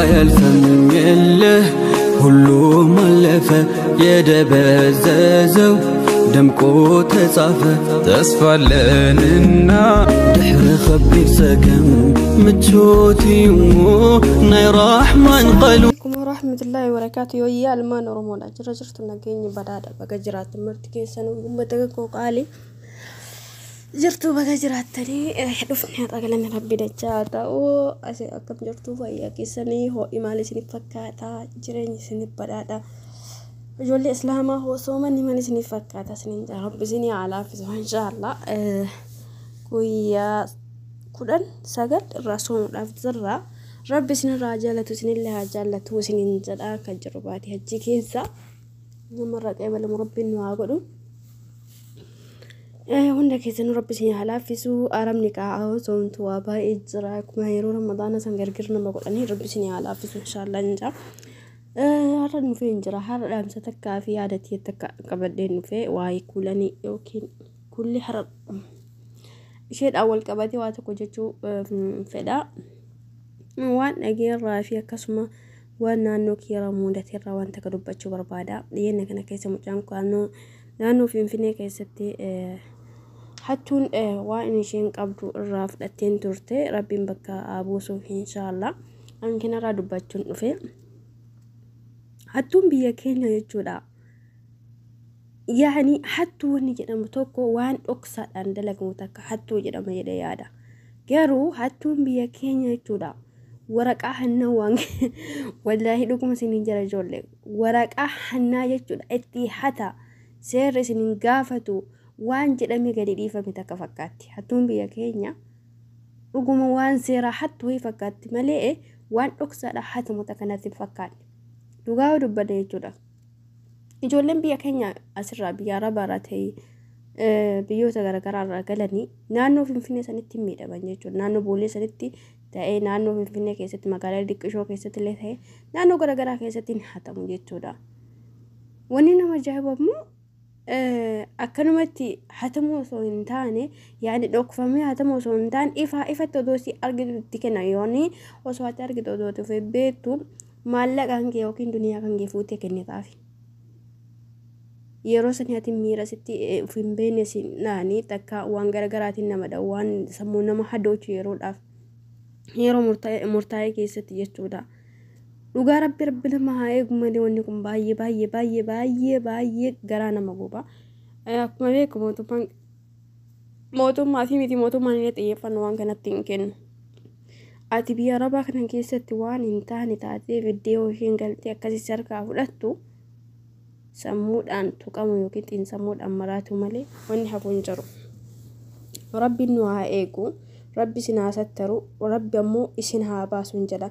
አያልፍም የለ ሁሉም አለፈ የደበዘዘው ደምቆ ተጻፈ ተስፋለንና ድሕሪ ከቢድ ፀገም ምቾት እዩሞ ናይ ራሕማን ቀሉ Warahmatullahi wabarakatuh. Yooyyaa ilmaan Oromoodha. Jira jirtu nageenyi badhaadha. Baga jiraattu marti keessanuu uummata koo qaali. Jirtu baga jiraattanii dhufni haxa galanni rabbi dachaa haa ta'u. Asii akkam jirtu fayyaa keessanii ho'i maal isiniif fakkaata? Jireenyi isiniif badhaadha. Ijoollee Islaamaa hoo soomanni maal isiniif fakkaata? Isiniin jaa rabbi isinii haa laaffisu inshaallah. Guyyaa 19 irraa soomuudhaaf jirra. Rabbi isinirraa haa jaallatu isinillee haa jaallatu isiniin jedha kan jiru baatee hajji keessa namarraa qeebalamu rabbiin nu haa godhu. Hunda keessanuu rabbi isin haa laaffisu. Arabni qaa'aa soomtu waa baay'ee jira. Akkuma yeroo ramadaana san gargar nama godhanii rabbi isin haa laaffisu inshaallah hin jaa. Har'a dhufee hin jira. Har'a dhaamsa takkaa fi yaada tiyya takka qabadheen dhufee waa'ee kuulanii yookiin kulli har'a isheedhaan wal qabatee waa tokko jechuu fedha. Waan dhageerraa fi akkasuma waan naannoo kiyyaarraa mudateerraa waan takka dubbachuu barbaada. Dhiyeenya kana keessa mucaan naannoo Finfinnee keessatti hattuun waan isheen qabdu irraa fudhatteen turte rabbiin bakka haa buusuuf inshaallah. An kanarraa dubbachuun dhufe. Hattuun biyya keenya jechuudha. Yaani hattuu wanni jedhamu tokko waan dhoksaadhaan dalagamu takka hattuu jedhama jedhee yaada. Garuu hattuun biyya keenya jechuudha. Waraqaa hannaa waan wallaahi dhuguma isiniin jira ijoollee waraqaa hannaa jechuudha itti hata seerri isiniin gaafatu waan jedhamee gadi dhiifame takka fakkaatti. Hattuun biyya keenya dhuguma waan seeraa hattu wayii fakkaatti malee waan dhoksaadha hatamu takka natti hin fakkaanne. Dhugaa dubbadha jechuudha. Ijoolleen biyya keenya asirraa biyya Arabaarraa ta'ee biyyoota garaagaraa irraa galanii naannoo Finfinnee sanitti miidhaman jechuudha. Naannoo Boolee sanitti ta'ee naannoo Finfinnee keessatti magaalaa Diqqishoo keessatti illee ta'ee naannoo garaagaraa keessatti ni hatamu jechuudha. Wanni nama ajaa'ibu ammoo akkanumatti hatamuu osoo hin taane yaani dhokfamee hatamuu osoo hin taane ifaa ifatti odoo si argitu itti kenna yooni osoo ati argitu odoo ati beektu maallaqa kan kee yookiin duniyaa kan kee fuutee kennitaafi. Yeroo sani ati miira sitti of hin beekne si naanii takka waan garaagaraatiin nama dha'u waan sammuu nama hadoochu yeroodhaaf yeroo murtaa'e keessatti jechuudha. Dhugaa rabbi rabbi nama haa eegu malee wanni kun baay'ee baay'ee baay'ee baay'ee baay'ee garaa nama guba. Akkuma beekamu mootummaa fi miti mootummaan illee xiyyeeffannoo waan kanatti hin kennu. Ati biyya Arabaa kana keessatti waan hin taane taatee fiddee yoo isheen galtee akkasii si harkaa fudhattu sammuudhaan tuqamu yookiin xiinsammuudhaan maraatu malee wanni hafu hin jiru. Rabbiin nu haa eegu, rabbi isin haa sattaru, rabbi ammoo isin haa baasu hin jedha.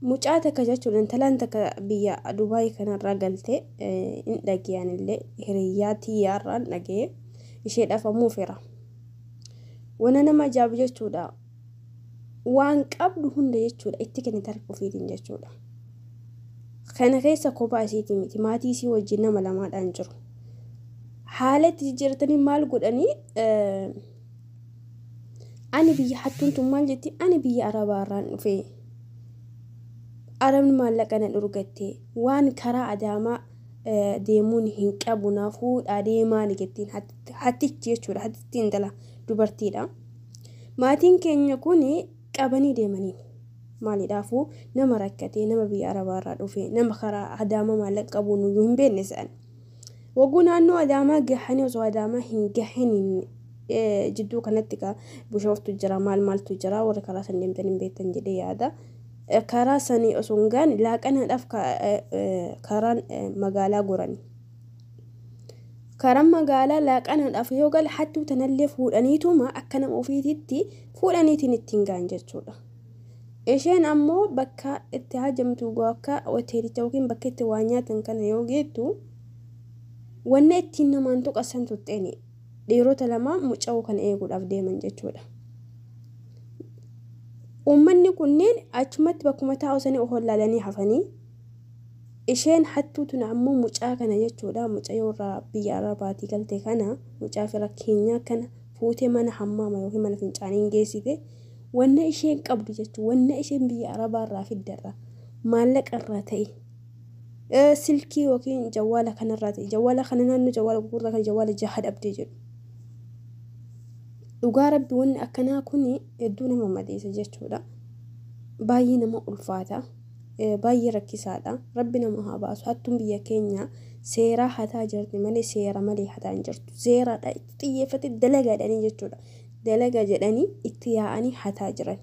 Mucaa takka jechuun intalaan takka biyya Dubaay kanarraa galtee hin dhaga'an illee hiriyyaa tiyyaarraa hin dhaga'e isheedhaaf ammoo fira. Wana nama ajaa'ibu jechuudha. Waan qabdu hunda jechuudha itti kennite harka ofiitiin jechuudha. Kana keessa kophaa isiitii miti maatii isii wajjin nama lamaadhaan jiru. Haala itti jijjiirtanii maal godhanii ani biyya hattuun tun maal jetti ani biyya Arabaarraan dhufe. Arabni maallaqa na dhorgatte waan karaa Adaamaa deemuun hin qabu na fuudhaa deemaa ni jettiin hattichi jechuudha hattichi intala dubartiidha. Maatiin keenya kun qabanii deemanii maaliidhaafuu nama rakkatee nama biyya Arabaarraa dhufe nama karaa Adaamaa maallaqa qabu nuyyuu hin beekne sa'an. Wagguu naannoo Adaamaa gahanii osoo Adaamaa hin gahin jidduu kanatti bishooftu jira maal maaltu jira warri karaa san deemtan hin beektan jedhee yaada. Karaa sanii osoo hin gaane laaqanaadhaaf karaan magaalaa gorani. Karaan magaalaa laaqanaadhaaf yoo gale hattuu tanallee fuudhaniituma akka nama ofiititti fuudhaniitiin ittiin gahan jechuudha. Isheen ammoo bakka itti hajamtu akka hoteelicha yookiin bakka itti waa nyaatan kana yoo geettu wanna ittiin namaan tuqasan tuxxeeni dhiirota lama muca'oo kana eeguudhaaf deeman jechuudha. Uummanni kunneen achumatti bakkuma taa'u sanii of wallaalanii hafanii isheen hattuu tun ammoo mucaa kana jechuudha. Mucayyoo irraa biyya Arabaatii galte kana mucaa fira keenyaa kana fuutee mana hammaama yookiin mana fincaanii geessite. Wanna isheen qabdu jechuudha. Wanna isheen biyya Arabaarraa fiddarraa maallaqarraa ta'e silkii yookiin jawwaala kanarraa ta'e, jawwaala kana naannoo jawwaala gurgurtaa kana jawwaala jaha dhabdee jedhu. Dhugaa Rabbi, wanni akkanaa kun hedduu nama madeessa jechuudha. Baay'ee nama ulfaata. Baay'ee rakkisaadha. Rabbi nama haa baasu. Hattuun biyya keenya seeraa hataa jirti malee seera malee hataa hin jirtu. Seeraadha itti xiyyeeffate dalagaadhanii jechuudha. Dalaga jedhanii itti yaa'anii hataa jiran.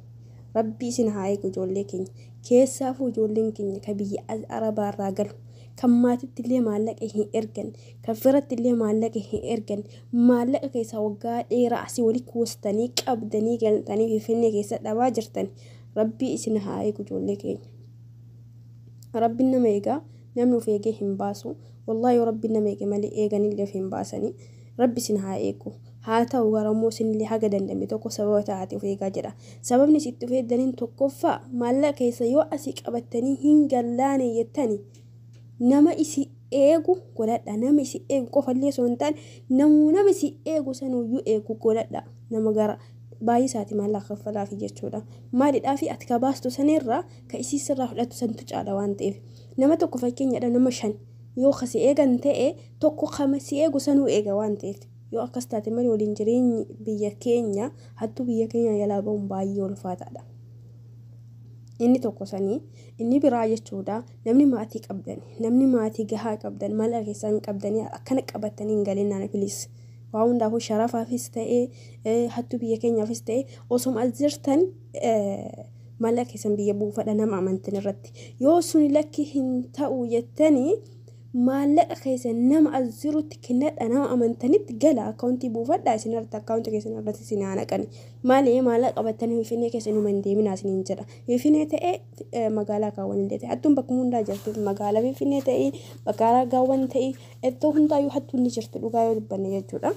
Rabbi isin haa eegu ijoollee keenya. Keessaafuu ijoolleen keenya ka biyya Arabaarraa galu, kan maatitti illee maallaqa hin ergan, kan firatti illee maallaqa hin ergan, maallaqa keessaa waggaa dheeraa asii walii kuustanii qabdanii galtanii Finfinnee keessa dhabaa jirtan. Rabbi isin haa eegu ijoollee keenya. Rabbiin nama eegaa, namni of eegee hin baasu. Wallaahi, yoo Rabbiin nama eege malee eeganillee of hin baasanii. Rabbi isin haa eegu. Haa ta'u garammoo isinillee haga dandame tokko sababa taate of eegaa jedha. Sababni itti of eegdaniin tokkoffaa, maallaqa keessa yoo asii qabattanii hin gallaane jettani, nama isi eegu godhadha. Nama isi eegu qofallee osoo hin taane, namuu nama isi eegu sanuyyuu eegu godhadha. Nama gara baay'ee isaati maallaqa kaffalaafi jechuudha. Maalidhaafi, ati ka baastu sanirraa ka isii sirraa fudhatu santu caala waan ta'eef. Nama tokko, fakkeenyadha, nama shan yoo kasi eegan ta'e, tokko kama si eegu sanuu eega waan ta'eef. Yoo akkas taate malee waliin jireenyi biyya keenya, hattuu biyya keenya jalaa bahuun baay'ee ulfaataadha. Inni tokko sanii. Inni biraa jechuudha, namni maatii qabdan, namni maatii gahaa qabdan, maallaqa keessan qabdanii akkana qabattanii hin galinaan, please. Waa hundaafuu sharafaafis ta'ee hattuu biyya keenyaafis ta'ee, osuma as jirtan maallaqa keessan biyya buufadha nama amantan irratti. Yoo suni lakki hin ta'u jettanii, maallaqa keessan nama as jirutti kennadha, nama amantanitti gala, akkaawuntii buufadha isin irratti, akkaawuntii keessan irratti isin haa naqani. Maali, maallaqa qabattanii Finfinnee keessa inuma hin deeminaa isiniin jedha. Finfinnee ta'ee magaalaa kaawwan illee ta'e, hattuun bakka hundaa jirti. Magaalaa Finfinnee ta'ee, magaalaa gaawwan ta'ee, iddoo hundaayyuu hattuun ni jirti, dhugaa yoo dubbanne jechuudha.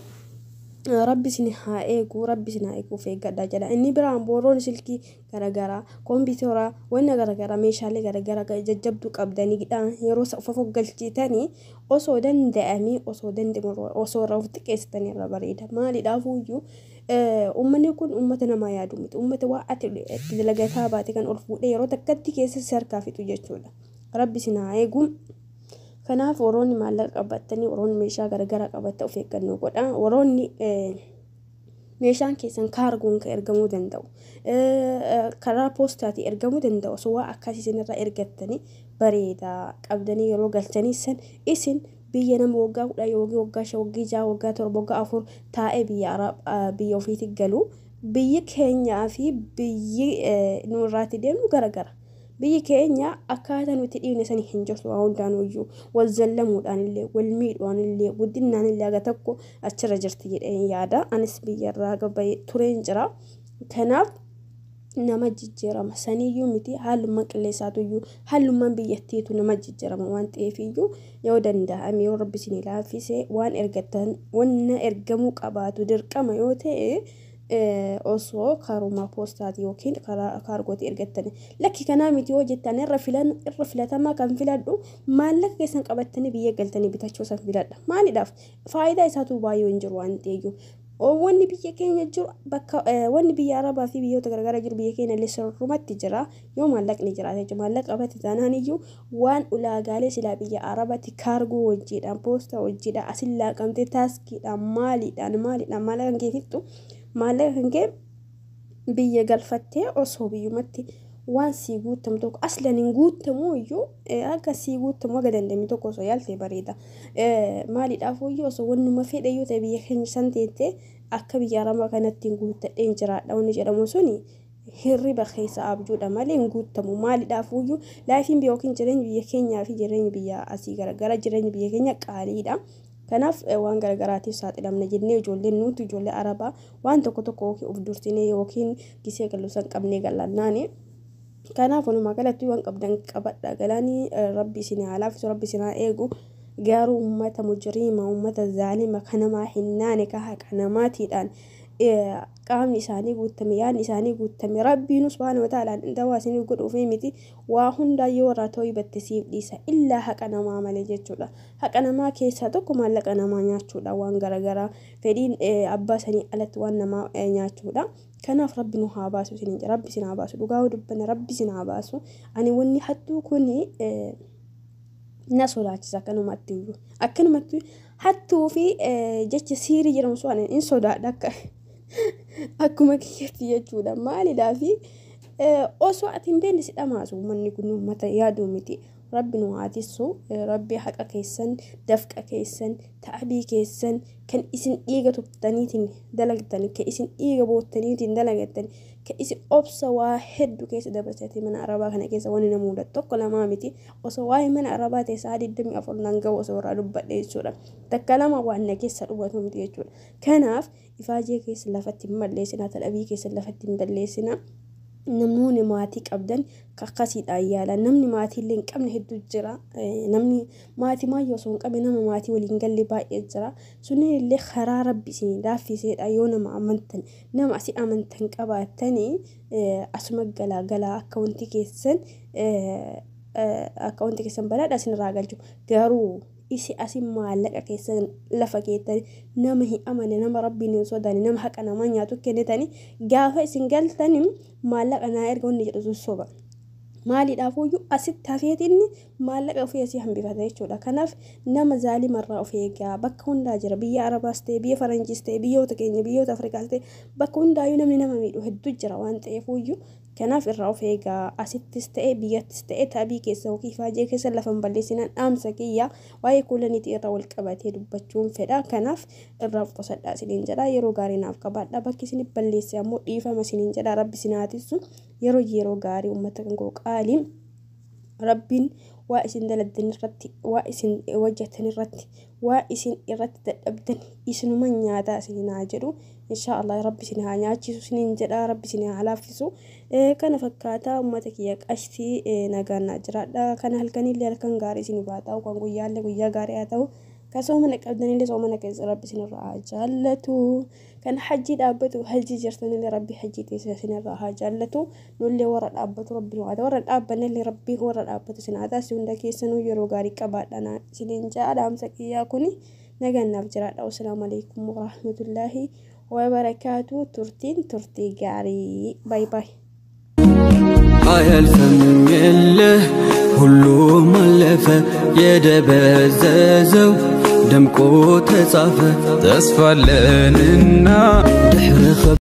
Rabbi isin haa eegu, Rabbi isin haa eegu, of eeggadhaa jedha. Inni biraan booroon silkii garaagaraa, kompiitara, wanna garaagaraa, meeshaalee garaagaraa jajjabduu qabdanii yeroo of galchitanii, osoo danda'amee, osoo danda'amu, osoo irraa of xiqqeessitanii irra bareeda. Maalidhaafuyyuu, uummanni kun uummata namaa yaadu miti. Uummata waa ati itti dalagataa baate kan ol fuudhee yeroo takkatti keessa si harkaa fixu jechuudha. Rabbi isin haa eegu. Kanaaf warroonni maallaqa qabattanii, warroonni meeshaa garaagaraa qabatta, of eeggannoo godha. Warroonni meeshaan keessan kaargoon kan ergamuu danda'u, karaa poostaatiin ergamuu danda'u, osoo waa akkasii isinirraa ergattanii bareeda. Qabdanii yeroo galchanii san, isin biyya nama waggaa 10 yookiin waggaa 5, waggaa 6, waggaa 7, waggaa 4 taa'ee biyya biyya ofiitti galu, biyyi keenyaa fi biyyi nu irraatti deemnu garagara. Biyyi keenya akkaataa nuti dhiibne sanii hin jirtu. Waa hundaanuyyuu wal zallamuudhaan illee, wal miidhuudhaan illee, guddinaan illee haga tokko achirra jirti jedheen yaada. Anis biyyarraa gabbayee tureen jira. Kanaaf nama jijjiirama saniyyuu miti, haalummaan qilleensaatuyyuu, haalummaan biyyattiitu nama jijjiirama waan ta'eefiyyuu, yoo danda'ame, yoo Rabbi isin laaffise, waan ergattan, wanna ergamuu qabaatu dirqama yoo ta'e, osoo karuma poostaati yookiin karaa kaargooti ergattani. Lakki kanaa miti yoo jettan, irra filan, irra filatamaa kan filadhu, maallaqa keessan qabattanii biyya galtanii bitachuu san filadha. Maaliidhaaf, faayidaa isaatu baay'ee hin jiru waan ta'eef. Wanni biyya keenya jiru bakka wanni biyya Arabaa fi biyyoota garaagaraa jiru biyya keenya illee sirrumatti jira, yoo maallaqni jiraate jechuudha. Maallaqa qabate taanaan iyyuu, waan ulaagaalee silaa biyya Arabaatti kaargoo wajjiidhaan, poostaa wajjiidhaan asin laaqamtee, taaskiidhaan, maaliidhaan maaliidhaan maallaqa kan kee fixxu, maallaqa kan kee biyya galfattee, osoo biyyumatti waan sii guutamu tokko aslan hin guutamu iyyuu, akka sii guutamu haga dandeenye tokko osoo yaalte bareeda. Maaliidhaaf iyyuu, osoo wannuma fedhe yoo ta'e biyya keenya san teettee, akka biyya Arabaa kanatti hin guuttadheen jiraadha wanni jedhamu suni hirriba keessa abjuudha malee hin guutamu. Maaliidhaaf iyyuu, lifeiin biyya yookiin jireenyi biyya keenyaa fi jireenyi biyya asii garagara. Jireenyi biyya keenya qaaliidha. Kanaaf waan garagaraatiif saaxilamna jennee, ijoolleen nuti ijoollee Arabaa waan tokko tokko yookiin of dursinee yookiin gisee galluusan qabnee galannaani. Kanaaf walumaa galatti waan qabdan qabadha galaanii. Rabbi isin haa laaffisu, Rabbi isin haa eegu. Garuu uummata mujriima, uummata zaalima, kan namaa hin naane, ka haqa namaatiidhaan qaamni isaanii guutame, yaadni isaanii guutame, Rabbiin subhaana wa ta'aalaan dawaa isiniif godhuufii miti. Waa hundaa yoo irraa tooybatte siif dhiisa, illaa haqa namaa malee jechuudha. Haqa namaa keessaa tokko maallaqa namaa nyaachuudha, waan garagaraa fedhiin abbaa sanii alatti waan namaa nyaachuudha. Kanaaf rabbi nu haa baasu isiniin jedha. Rabbi isin haa baasu. Dhugaa dubbanna rabbi isin haa baasu. Ani wanni hattuu kuni na sodaachisa akkanumatti iyyuu. Akkanumatti hattuu fi jecha siirii jedhamu sun ani hin sodaadha akka akkuma kiyyatti jechuudha. Maalidhaa fi osoo ati hin beekne si dhamaasu uummanni kun uummata yaaduu miti. Rabbi nu haa tissu. Rabbi haqa keessan, dafqa keessan, ta'abii keessan kan isin dhiiga tuftaniitiin dalagtan, kan isin dhiiga boottaniitiin dalagattan, kan isin obsa waa hedduu keessa dabarsatee mana arabaa kana keessa wanni nama mudatu tokko lamaa miti. Osoo waa'ee mana arabaa ta'e sa'a 24 nan ga'u osoo irraa dubbadhe jechuudha. Takka lama waan na keessa dhubatu miti jechuudha. Kanaaf ifaajee keessa lafatti hin balleessinaa, tadhabii keessa lafatti hin balleessinaa. Namoonni maatii qabdan akkasiidhaan yaala. Namni maatii illee hin qabne hedduu jira. Namni maatii maayyoo osoo hin qabne nama maatii waliin galle baay'ee jira. Sunniin illee karaa rabbi isin laaffiseedha yoo nama amantan nama asii amantan qabaattanii asuma galaa galaa akka wanti keessan akka wanti keessan balaadha isinirraa galchu. Garuu isi asin maallaqa keessan lafa keettani nama hin amane nama rabbiin hin sodaanne nama haqa namaa nyaatu kennitani gaafa isin galtani maallaqa naa erga wanni jedhu sun soba. Maaliidhaafuyyuu asitti hafeetinni maallaqa ofii asii hambifata jechuudha. Kanaaf nama zaalimarraa of eegaa bakka hundaa jira biyya Arabaas ta'e biyya Faranjiis ta'e biyyoota keenya biyyoota Afrikaas ta'e bakka hundaayyuu namni nama miidhu hedduu jira waan ta'eefuyyuu kanaaf irraa of eegaa asittis ta'e biyyattis ta'e tabii keessa yookiin ifaajee keessa lafa hin balleessinaan dhaamsa kiyya waa'ee kuulaniitii irraa wal qabatee dubbachuun fedha. Kanaaf irraa of qusadhaa isiniin jedha. Yeroo gaarii naaf qabaadha. Bakki isin balleesse ammoo dhiifama isiniin jedha. Rabbi isin haa tissu. Yeroo yeroo gaarii uummata kan koo qaalii rabbiin waa isin dalagdan irratti waa isin hojjetan irratti waa isin irratti dadhabdan isinuma nyaataa isin haa jedhu. Insha Allah rabbi isin haa nyaachisu isiniin jedha. Rabbi isin haa laaffisu. Kana fakkaataa uummata kiyya qashtii nagaan naa jiraadha. Kana halkanillee halkan gaarii isin haa ta'u kan guyyaallee guyyaa gaarii haa ta'u. Kan soomana qabdanillee soomana keessa rabbi isinirraa haa jaallatu. Kan hajjii dhaabbatu hajjii jirtanillee rabbi hajjii keessa isinirraa haa jaallatu. Nullee warra dhaabbatu rabbi nu haa ta'u. Warra dhaabbannillee rabbi warra dhaabbatu isin haa taasisu. Hunda keessanuu yeroo gaarii qabaadha isiniin jedha. Dhaamsa kiyyaa kuni nagaan naaf jiraadha. Wassalaamu alaikum warahmatullaahi wabarakaatu. Turtiin turtii gaarii. Baay baay. አያልፍም የለህ ሁሉም አለፈ የደበዘዘው ደምቆ ተጻፈ ተስፋለንና ድሕሪ።